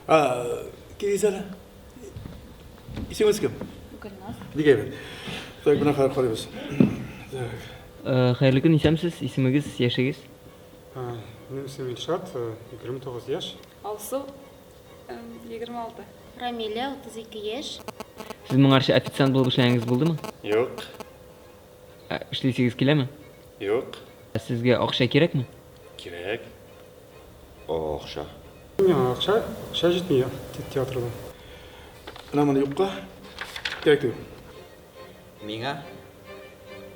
Килегез әле. Исемегез кем? Гөлназ. Бик әйбәт. Так, менә хәзер карыйбыз. Так. Хәерле көн, исәнмесез, исемегез, яшегез? Минем исемем Илшат, 29 яшь. Алсу, 26. Рамилә, 32 яшь. Сез моңарчы официант булып эшләгәнегез булдымы? Юк. Ә эшлисегез киләме? Юк. Ә сезгә акча кирәкме? Кирәк. Акча. Миңа акча, акча җитми театрда. Менә моны юкка кирәк түгел. Миңа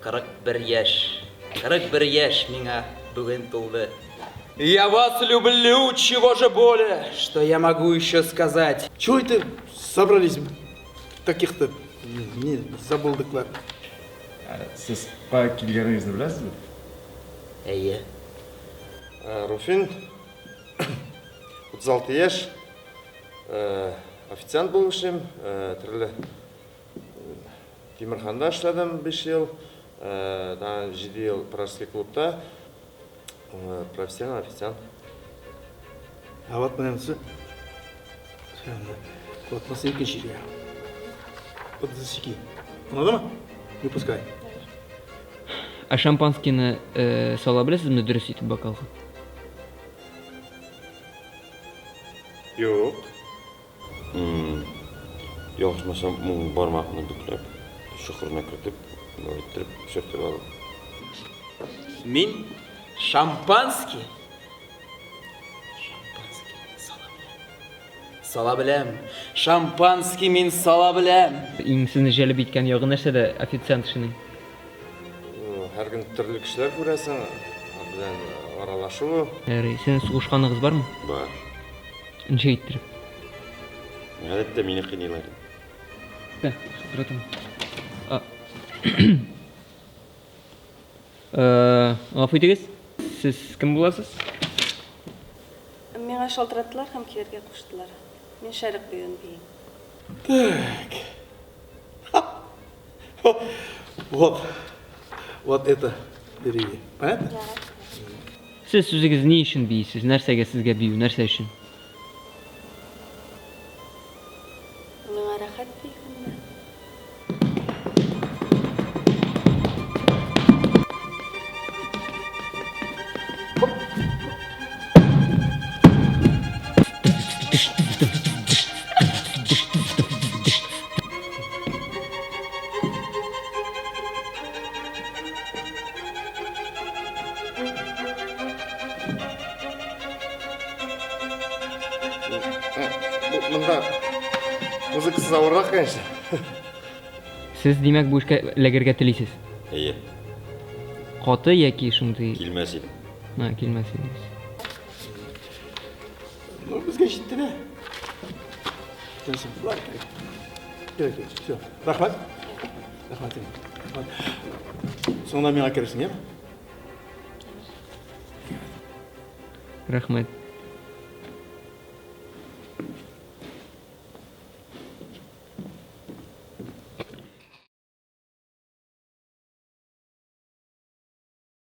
41 яшь. 41 яшь миңа бүген тулды. Я вас люблю, чего же более, что я могу еще сказать? Чего это собрались таких-то не забылдыклар? Сез кая килгәнегезне беләсезме? Әйе. Руфин, 36 яшь, официант булып эшлим, төрле Тимерханда эшләдем 5 ел, тагын 7 ел Пражский клубта, профессионал официант. А вот менә монысы. Вот монысы икенче җиргә. Вот засеки. Аңладыңмы? Не пускай. Ә шампанскийны э, сала беләсезме дөрес итеп бокалга? Юк. Ялгышмасам, уң бармакны бөкләп, чокырына кертеп, болай иттереп, сөртеп алып. Мин шампанский Шампанский сала беләм. Сала беләм. Шампанский мин сала беләм. Иң сезне җәлеп иткән ягы нәрсәдә официант эшенең? Һәр көн төрле кешеләр күрәсең, алар белән аралашу. Ярый, сезнең сугышканыгыз бармы? Бар. Ничек иттереп? Гадәттә мине кыйныйлар. Ә, шалтыратам. А. Э, гафу итегез, сез кем буласыз? Миңа шалтыраттылар һәм килергә куштылар. Мин шәрык биюен биим. Так. Вот. Вот это бери. Понятно? Сез үзегез ни өчен биисез? Нәрсәгә сезгә бию? Нәрсә өчен? Миңа рәхәт биегәндә. Монда музыкасыз авыррак, конечно. Сез, димәк, бу эшкә эләгергә телисез? Әйе. Каты яки шундый? Килмәс идем. Һа, килмәс идегез. Ну, безгә җитте дә. Болар кирәк. Кирәк түгел. Все. Рәхмәт. Рәхмәт сиңа. Рәхмәт. Соңында миңа керерсең, яме? Рәхмәт.